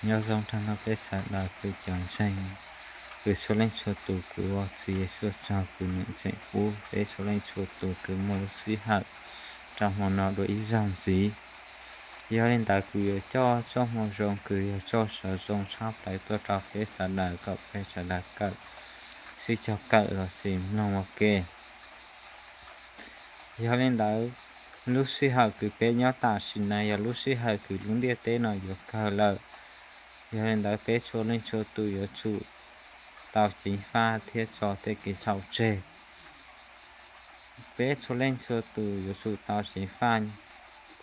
Nyob zoo rau peb sawv daws kuv cov ntseeg, kuv txhua leej txhua tus, kuv ua Tswv Yexus tsaug uas nws tseem pub peb txhua leej txhua tus kuv muaj lub sij hawm rau hmo no dua ib zaug ntxiv. Yog li ntawd kuv yuav coj txoj moo zoo uas yog txoj sawv zoo tshaj plaws tuaj rau peb sawv daws kom peb sawv daws kawm, sib cog kawm los sis mloog ua ke. Yog li ntawd, lub sij hawm uas peb nyob tam sim no yog lub sij hawm uas lub ntiaj teb no yuav kawg lawm. Yog li ntawd peb txhua leej txhua tus yuav tsum tau ceev faj thiab tso tej kev txhaum tseg. Peb txhua leej txhua tus yuav tsum tau ceev faj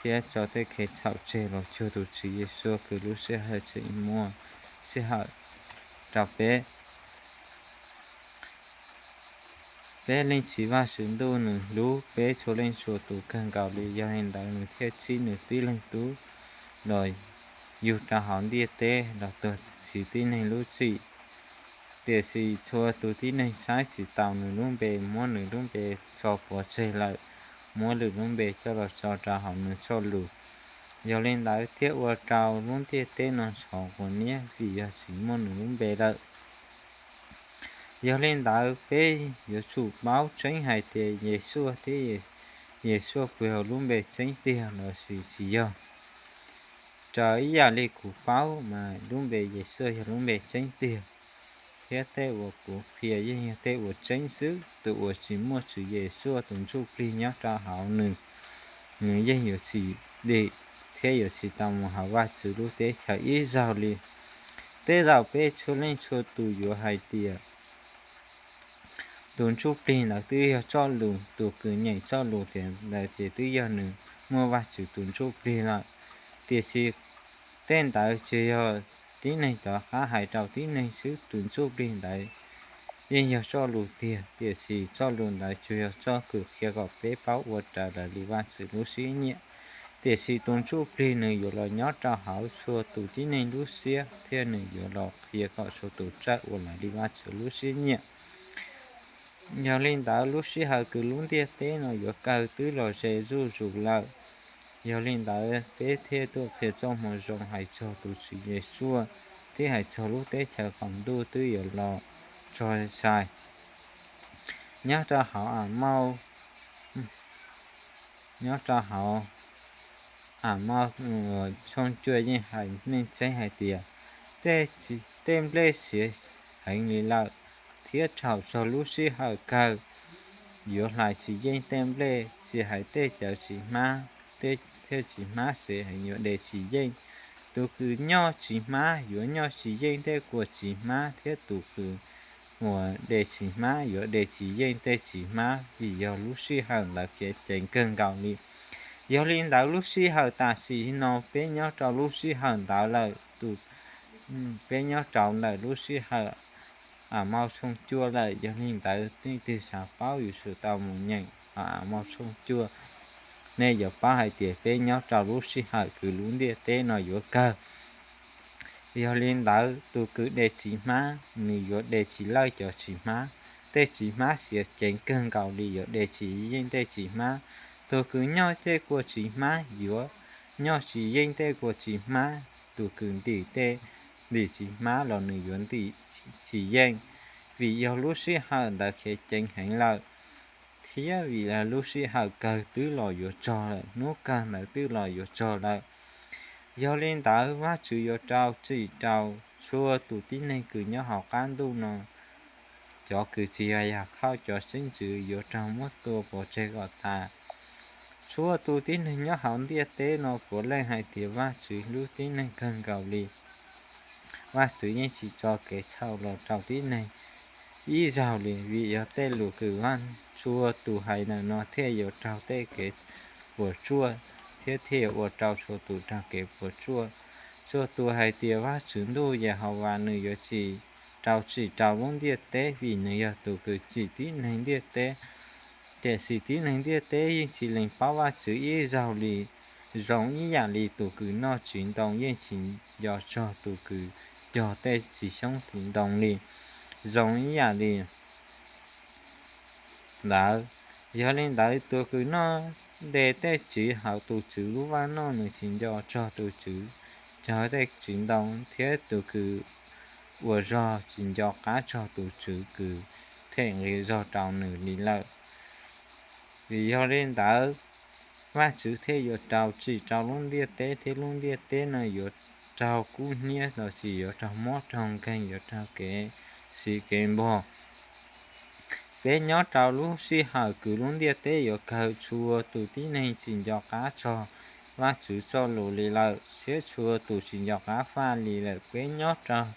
thiab tso tej kev txhaum tseg los cuag tus Tswv Yexus uas lub sij hawm tseem muaj sij hawm rau peb. Peb Leej Txiv Vajtswv Ntuj nws hlub peb txhua leej txhua tus kawg nkaus li, yog li ntawd nws thiaj txib nws tib leeg Tub los yug rau hauv ntiaj teb los tuag txhiv tib neeg lub txim. Tiam sis txhua tus tib neeg saib tsis taus nws lub npe, muab nws lub npe tso puav tseg lawm, muab lwm lub npe coj los tso rau hauv nws txoj lus. Yog li ntawd thiaj ua rau lub ntiaj teb no ntxhov quav niab vim yog tsis muaj nws lub npe lawm. Yog li ntawd peb yuav tsum paub tseeb hais tias Yexus thiab Yexus puas yog lub npe tseeb tiag los sis tsis yog. Raws ib yam li kuv paub mas lub npe Yexus yog lub npe tseeb tiag, thiab tej uas kuv qhia yeej yog tej uas tseeb xwb. Tus uas tsis muaj Tswv Yexus tus Ntsuj Plig nyob rau hauv nws, nws yeej yuav tsis dim thiab yuav tsis tau mus hauv Vajtswv lub teb chaws ib zaug li. Tej zaum peb txhua leej txhua tus yuav hais tias tus Ntsuj Plig ntawd twb yog txoj lus, tus uas nyeem txoj lus tias ntawd ces twb yog nws muaj Vajtswv tus Ntsuj Plig lawm. Tiam sis tej ntawd tsuas yog tib neeg rov qab hais rau tib neeg xwb, tus Ntsuj Plig ntawd yeej yog txoj lus tiag, tiam sis txoj lus ntawd tsuas yog txoj uas qhia kom peb paub ua raws raws li Vajtswv lub siab nyiam. Tiam sis tus Ntsuj Plig nws yuav los nyob rau hauv txhua tus tib neeg lub siab thiab nws yuav los qhia kom txhua tus txawj ua raws li Vajtswv lub siab nyiam. Yog li ntawd lub sij hawm uas lub ntiaj teb no yuav kawg twb los ze zuj zus lawm. Yog li ntawd peb thiaj tuaj qhia txoj moo zoo hais txog tus Tswv Yexus thiab hais txog lub teb chaws qaum ntuj twb yuav los txog sai. Nyob rau hauv Amauj, nyob rau hauv Amauj tshooj cuaj yeej hais meej tseeb hais tias tej nplej siav heev li lawm, thiab thaum txog lub sij hawm kawg yuav hlais tsis yeej tej nplej, tsis hais tej cawv tsis hmab, tej cawv tsis hmab siav heev yuav de tsis yeej. Tus uas nyob tsis hmab yuav nyob tsis yeej tej kua tsis hmab, thiab tus uas de tsis hmab yuav de tsis yeej tej tsis hmab, vim yog lub sij hawm ntawd khiav ceev kawg nkaus li. Yog li ntawd lub sij hawm tam sim no peb nyob rau lub sij hawm ntawd lawm, peb nyob rau ntawm lub sij hawm Amauj tshooj cuaj lawm. Yog li ntawd leej twg xav paub yuav tsum tau mus nyeem Amauj tshooj cuaj, nej yuav paub hais tias peb nyob rau lub sij hawm uas lub ntiaj teb no yuav kawg. Yog li ntawd tus uas de tsis hmab nws yuav de tsis lawj cov tsis hmab, tej tsis hmab siav ceev kawg nkaus li yuav de tsis yeej tej tsis hmab. Tus uas nyob tej kua tsis hmab yuav nyob tsis yeej tej kua tsis hmab, tus uas ntim tej ntim tsis hmab los nws yuav ntim tsis yeej, vim yog lub sij hawm ntawd khiav ceev heev lawm, thiab vim lub sij hawm kawg twb los yuav txog lawm, hnub kawg ntawd twb los yuav txog lawm. Yog li ntawd Vajtswv yuav rau txim rau txhua tus tib neeg uas nyob hauv qab ntuj no, cov uas tsis yog yam khauj, cov xeeb ntxwv yuav raug muab tua pov tseg kom tas. Txhua tus tib neeg nyob hauv ntiaj teb no puav leej hais tias Vajtswv hlub tib neeg kawg nkaus li. Vajtswv yeej tsis tso kev txhaum los rau tib neeg ib zaug li, vim yog tej lus uas Vaj txhua tus hais ntawm no thiaj yuav raug tej kev puas tsuaj, thiab thiaj yuav ua rau txhua tus raug kev puas tsuaj. Txhua tus hais tias Vajtswv Ntuj Yehauvas nws yuav tsis rau txim rau lub ntiaj teb, vim nws yog tus uas tsim tib neeg ntiaj teb. Tiam sis tib neeg ntiaj teb yeej tsis lees paub Vajtswv ib zaug li. Zoo ib yam li tus uas noj txiv ntoo yeej tsis nco txog tus uas cog tej txiv xyoob txiv ntoo li. Zoo ib yam li ntawd, yog li ntawd tus uas noj nte tej txiv hauv tus tswv lub vaj noj nws tsis nco txog tus tswv cog tej txiv ntoo, thiab tus kws ua zog tsis nco qab txog tus Tswv kws them nqi zog rau nws li lawm. Vim yog li ntawd, Vajtswv thiaj yuav rau tsim rau lub ntiaj teb, thiab lub ntiaj teb no yuav raug kub hnyiab los sis yuav raug mob raug nkeeg, yuav raug kev siv kev npog. Peb nyob rau lub sij hawm kws lub ntiaj teb yuav kawg, txhua tus tib neeg tsis nco qab txog Vajtswv txoj lus li lawm, thiab txhua tus tsis nco qab faj li lawm. Peb nyob rau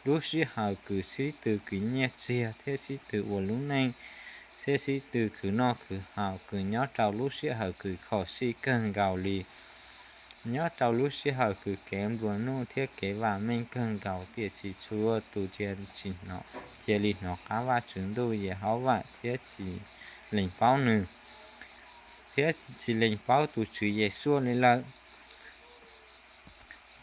lub sij hawm kws sib tw khwv nyiaj txiag, thiab sib tw ua lub neej, thiab sib tw khwv noj khwv haus, kws nyob rau lub sij hawm kws kho sij kawg nkaus li, nyob rau lub sij hawm kws kev nplua nuj thiab kev vam meej kawg nkaus. Tiam sis txhua tus cia li hnov qab Vajtswv ntuj Yehauvas thiab tsis lees paub nws, thiab tsis lees paub tus Tswv Yeshua li lawm.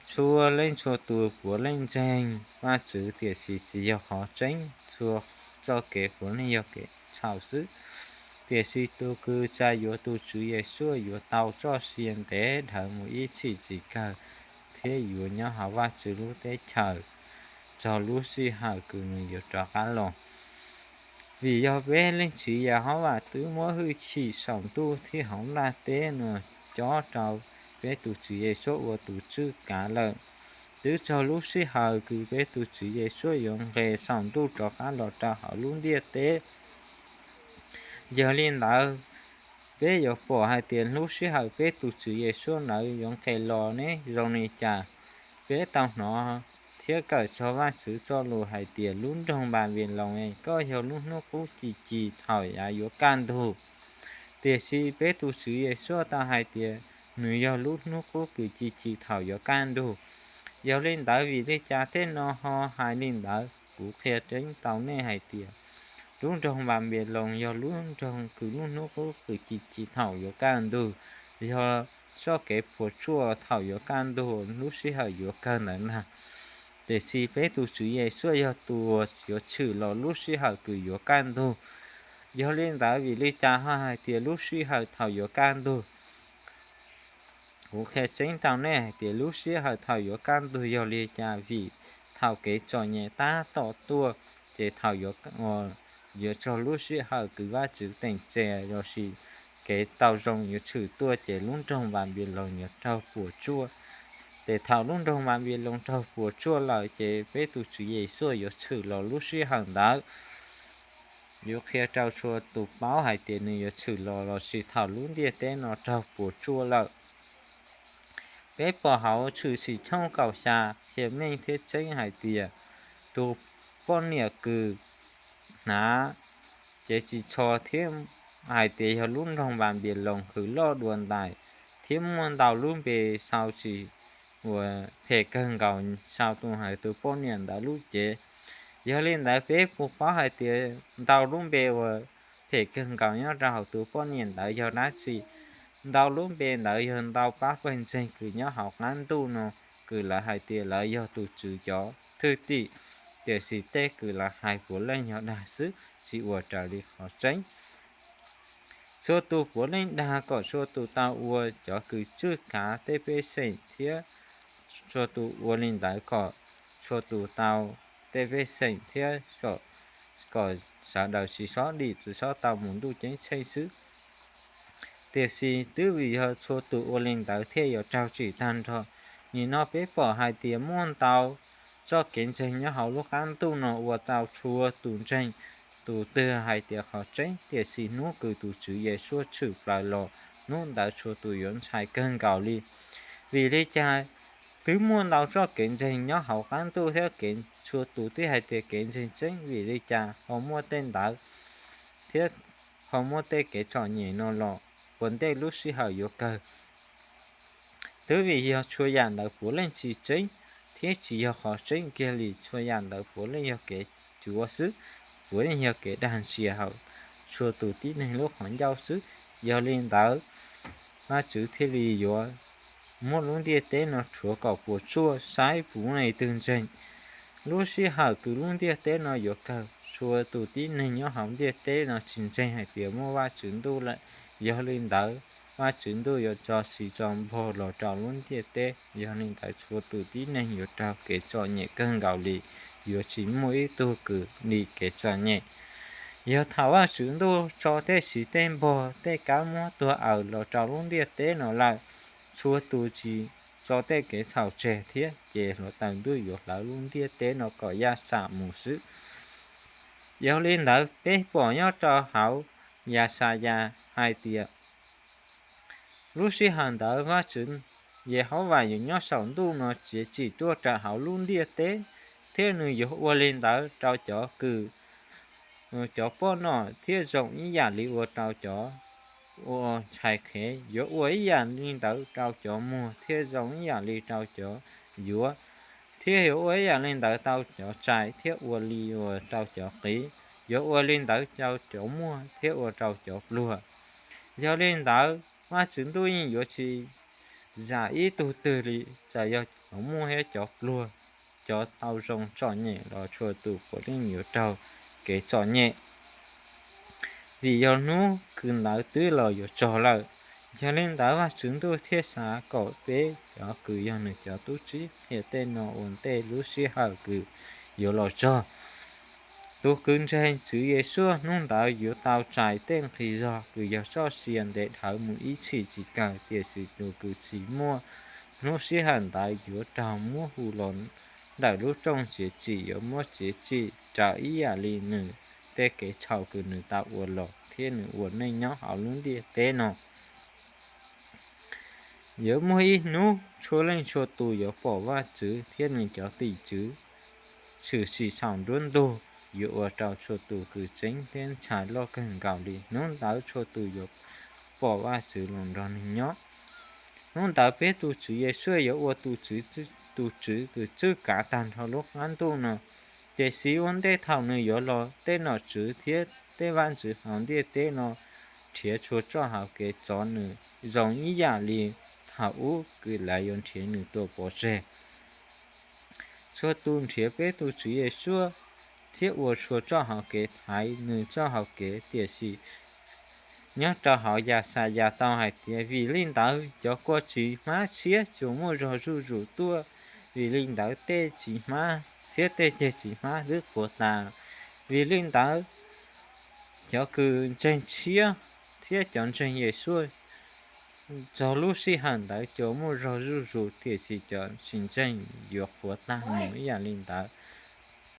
Txhua leej txhua tus puav leej ntseeg Vajtswv, tiam sis tsis yog qhov tseeb. Txhua txoj kev puav leej yog kev txhaum xwb. Tiam sis tus kws tsa yuav tus Tswv Yeshua yuav tau txoj sia ntev dhawv mus ib txhis tsis kawg, thiab yuav nyob hauv Vajtswv lub teb chaws txog lub sij hawm kws nws yuav rov qab los. Vim yog peb Leej Txiv Yehauvas twb muab hwj chim saum ntuj thiab hauv ntiaj teb no cob rau peb tus Tswv Yeshua ua tus tswj kav lawm. Twb txog lub sij hawm kws peb tus Tswv Yeshua yuav nqes saum ntuj rov qab los rau hauv lub ntiaj teb. Yog li ntawd, peb yuav pom hais tias lub sij hawm peb tus Tswv Yeshua ntawd yuav nqes los ne zoo li cas. Peb tau hnov thiab kawm txog Vajtswv txoj lus hais tias lub nroog Npanpiloos es koj yog lub hnub qub ci ci thaum yav yuav kaj ntug. Tiam sis peb tus Tswv Yeshua tau hais tias nws yog lub hnub qub kws ci ci thaum yuav kaj ntug. Yog li ntawd, vim li cas tej no ho hais li ntawd? Kuv qhia tseeb rau nej hais tias lub nroog Npanpiloos yog lub nroog kws lub hnub qub kws ci ci thaum yuav kaj ntug, yog txoj kev puas tsuaj thaum yuav kaj ntug, lub sij hawm yuav kawg ntawd ntag. Tiam sis peb tus Tswv Yeshua yog tus yuav tshwm los lub sij hawm kws yuav kaj ntug. Yog li ntawd, vim li cas ho hais tias lub sij hawm thaum yuav kaj ntug? Kuv qhia tseeb rau nej hais tias lub sij hawm thaum yuav kaj ntug yog li cas? Vim thaum kev txom nyem tab tom tuaj, ces thaum yuav, yuav txog lub sij hawm kws Vajtswv teem tseg lossis kev tau zoo yuav tshwm tuaj, ces lub nroog Npanpiloos yuav raug puas tsuaj. Ces thaum lub nroog Npanpiloos raug puas tsuaj lawm, ces peb tus Tswv Yeshua yuav tshwm los lub sij hawm ntawd. Yuav qhia rau txhua tus paub hais tias nws yuav tshwm los lossis thaum lub ntiaj teb no raug puas tsuaj lawm. Peb pom hauv Tshwm Sim tshooj kaum xya qhia meej thiab tseeb hais tias tus poj niam kws hnav cev ris tsho thiab hais tias yog lub nroog Npanpiloos kws loj dua ntais, thiab muaj ntau lub npe sau tsis uas phem kawg nkaus sau tus hais tus poj niam ntawd lub cev. Yog li ntawd, peb puas paub hais tias ntau lub npe uas phem kawg nkaus nyob rau hauv tus poj niam ntawd yog dab tsi? Ntau lub npe ntawd yog ntau pab pawg ntseeg kws nyob hauv qab ntuj no kws lawv hais tias lawv yog tus Tswv cov thwj tim, tiam sis tej kws lawv hais puav leej yog dag xwb, tsis ua raws li qhov tseeb. Txhua tus puav leej dag kom txhua tus tau ua cov kws tswj kav tej pej xeem thiab txhua tus ua li ntawd kom txhua tus tau tej pej xeem thiab kom sawv daws tsis xob dim, tsis xob tau mus ntuj ceeb tsheej xwb. Tiam sis twb vim yog txhua tus ua li ntawd thiaj yuav raug tsim tag nrho. Nim no peb pom hais tias muaj ntau txoj kev ntseeg nyob hauv lub qab ntuj no ua rau txhua tus ntseeg tus twg hais tias qhov tseeb, tiam sis hnub kws tus Tswv Yeshua tshwm plaws los, hnub ntawd txhua tus yuav ntshai kawg nkaus li. Vim li cas twb muaj ntau txoj kev ntseeg nyob hauv qab ntuj thiab kev txhua tus twb hais tias kev ntseeg tseeb, vim li cas ho muaj tej ntawd thiab ho muaj tej kev txom nyem no los ua ntej lub sij hawm yuav kawg? Twb vim yog txhua yam ntawd puav leej tsis tseeb thiab tsis yog qhov tseeb kiag li. Txhua yam ntawd puav leej yog kev cuav xwb, puav leej yog kev dag ntxias hauv txhua tus tib neeg lub qhov ncauj xwb. Yog li ntawd, Vajtswv thiaj li yuav muab lub ntiaj teb no rhuav kom puas tsuaj saib puv leej twg ntseeg. Lub sij hawm kws lub ntiaj teb no yuav kawg, txhua tus tib neeg nyob hauv ntiaj teb no tsis ntseeg hais tias muaj Vajtswv ntuj lawm. Yog li ntawd, Vajtswv ntuj yuav tso siv tso npog los rau lub ntiaj teb. Yog li ntawd txhua tus tib neeg yuav raug kev txom nyem kawg nkaus li, yuav tsis muaj ib tug kws dim kev txom nyem. Yog thaum Vajtswv ntuj tso tej siv tej npog tej kab mob tuag aws los rau lub ntiaj teb no lawm, txhua tus tsis tso tej kev txhaum tseg thiab, ces hluav taws ntuj yuav hlawv lub ntiaj teb no kom yaj xam mus xwb. Yog li ntawd peb pom nyob rau hauv Yaxayas hais tias, lub sij hawm ntawd Vajtswv Yehauvas yuav nyob saum ntuj no txiav txim tuaj rau hauv lub ntiaj teb, thiab nws yuav ua li ntawd rau cov kws cov poj nom thiab zoo ib yam li ua rau cov uas ntxhais qhev, yuav ua ib yam li ntawd rau cov muag thiab zoo ib yam li rau cov yuav, thiab yuav ua ib yam li ntawd rau cov txais thiab ua li ua rau cov qiv, yuav ua li ntawd rau cov muag thiab ua rau cov pluag. Yog li ntawd Vajtswv ntuj yeej yuav tsis zam ib tug twg li, txawm yog cov muag thiab cov pluag, cov tau zoo txom nyem los txhua tus puav leej yuav raug kev txom nyem, vim yog hnub kws ntawd twb los yuav txog lawm. Yog li ntawd Vajtswv ntuj thiaj xav kom peb cov kws yog nws cov tub txib qhia tej no ua ntej lub sij hawm kws yuav los txog. Tus kws ntseeg Tswv Yexus hnub ntawd yuav tau txais tej nqi zog kws yog txoj sia ntev dhawv mus ib txhis tsis kawg, tiam sis tus kws tsis muaj hnub sij hawm ntawd yuav raug muab hu los ntawm lub rooj txiav txim, yuav muab txiav txim raws ib yam li nws tej kev txhaum kws nws tau ua los thiab nws ua neej nyob hauv lub ntiaj teb no. Yuav muaj ib hnub txhua leej txhua tus yuav pom Vajtswv thiab nws cov tim tswv tshwm sim saum nruab ntug, yuav ua rau txhua tus kws tseeb thiab ntshai loj kawg nkaus li. Hnub ntawd txhua tus yuav pom Vajtswv los nrog nws nyob. Hnub ntawd peb tus Tswv Yexus yuav ua tus Tswv, tus Tswv kws txwj kav tag nrho lub qab ntuj no. Tiam sis ua ntej thaum nws yuav los, tej nom tswv thiab tej vaj ntxwv hauv ntiaj teb no nrhiav txhua txoj hauv kev txov nws, zoo ib yam li thaum ub kws lawv yuav nrhiav nws tua pov tseg. Txhua tus nrhiav peb tus Tswv Yexus thiab ua txhua txoj hauv kev thaiv nws txoj hauv kev, tiam sis nyob rau hauv Yaxayas tau hais tias, vim li ntawd cov kua txiv hmab tshiab tsuas muaj zog zuj zus tuaj, vim li ntawd tej txiv hmab thiab tej ceg txiv hmab twb qhuav tas. Vim li ntawd cov kws ntseeg tshiab thiab cov ntseeg Yexus txog lub sij hawm ntawd cua muaj zog zuj zus, tiam sis cov tsis ntseeg yuav qhuav tag mus ib yam li ntawd.